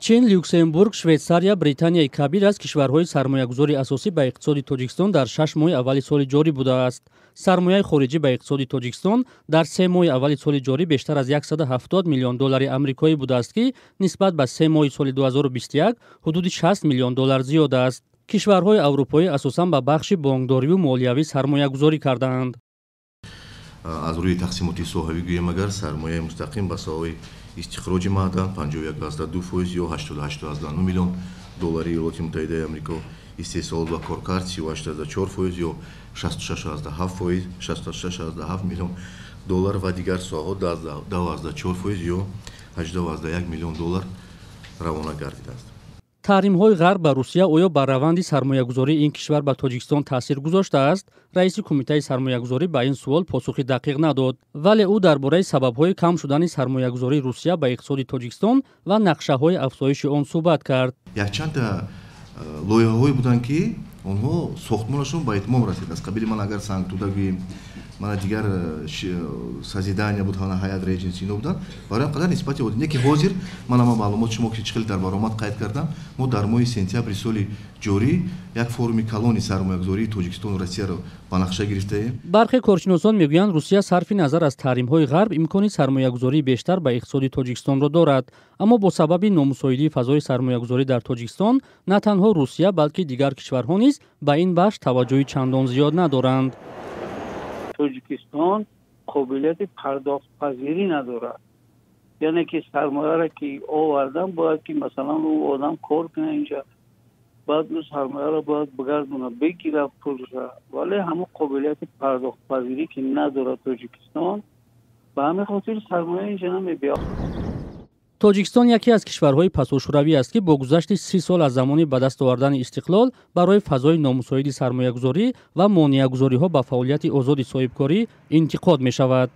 Чин, Люксембург, Швейтсария, Британияи Кабир аз кишварҳои сармоягузори асосӣ ба иқтисоди Тоҷикистон дар 6 моҳи аввали соли ҷорӣ будааст. Сармояи хориҷӣ ба иқтисоди Тоҷикистон дар 3 моҳи аввали соли ҷорӣ бештар аз 170 миллион доллари амрикоӣ будааст, ки нисбат ба 3 моҳи соли 2021 ҳудуди 60 миллион доллар зиёд аст. Кишварҳои аврупоӣ асосан ба бахши бонкдориву молиявӣ сармоягузорӣ кардаанд. Аз рӯи тақсимоти соҳавӣ гӯем, агар сармояи мустақим ба соҳаи истихроҷи маъдан 51,2% ё 88,9 миллион доллари Иёлоти Муттаҳидаи Амрико, истеҳсолот ва коркард 38,4% ё 66,7%, 66,7 миллион доллар ва дигар соҳаҳо 10,4% ё 18,1 миллион доллар равона гардидааст. Таҳримҳои Ғарб ба Русия оё бар раванди сармоягузории ин кишвар ба Тоҷикистон таъсир гузоштааст? Раиси Кумитаи сармоягузорӣ ба ин суол посухи дақиқ надод, вале ӯ дар бораи сабабҳои кам шудани сармоягузории Русия ба иқтисоди Тоҷикистон ва нақшаҳои афзоиши он суҳбат кард. Якчандта лоиҳаҳое буданд, ки онҳо сохтмонашон ба итмом расид. Аз қабили ман агар Сангтуда гӯем, мана дигар Созидания буд, ҳана Ҳаят Редженси, ино буданд. Барои ҳам қадар нисбати не ки ҳозир ман ама маълумот шумо ки чӣ хеле дар баромад қайд кардам, мо дар моҳи сентябри соли ҷорӣ як форуми калони сармоягузории Тоҷикистону Россияро ба нақша гирифтаем. Бархе коршиносон мегӯянд, Русия сарфи назар аз таҳримҳои Ғарб имкони сармоягузории бештар ба иқтисоди Тоҷикистонро дорад, аммо бо сабаби номусоидии фазои сармоягузорӣ дар Тоҷикистон на танҳо Русия, балки дигар кишварҳо низ ба ин бахш таваҷҷӯҳи чандон зиёд надоранд. Тоҷикистон қобилияти пардохтпазирӣ надорад, яъне ки сармояро ки овардан, бояд ки масалан ӯ одам кор кунад инҷа, баъд ӯ сармояро бояд бигардона, бигирад пулша, вале ҳамон қобилияти пардохтпазирӣ ки надорад Тоҷикистон, ба ҳамин хотир сармоя инҷа намебиёд. Тоҷикистон яке аз кишварҳои пасошӯравӣ аст, ки бо гузашти 30 сол аз замони ба даст овардани истиқлол барои фазои номусоиди сармоягузорӣ ва монеагузориҳо ба фаъолияти озоди соҳибкорӣ интиқод мешавад.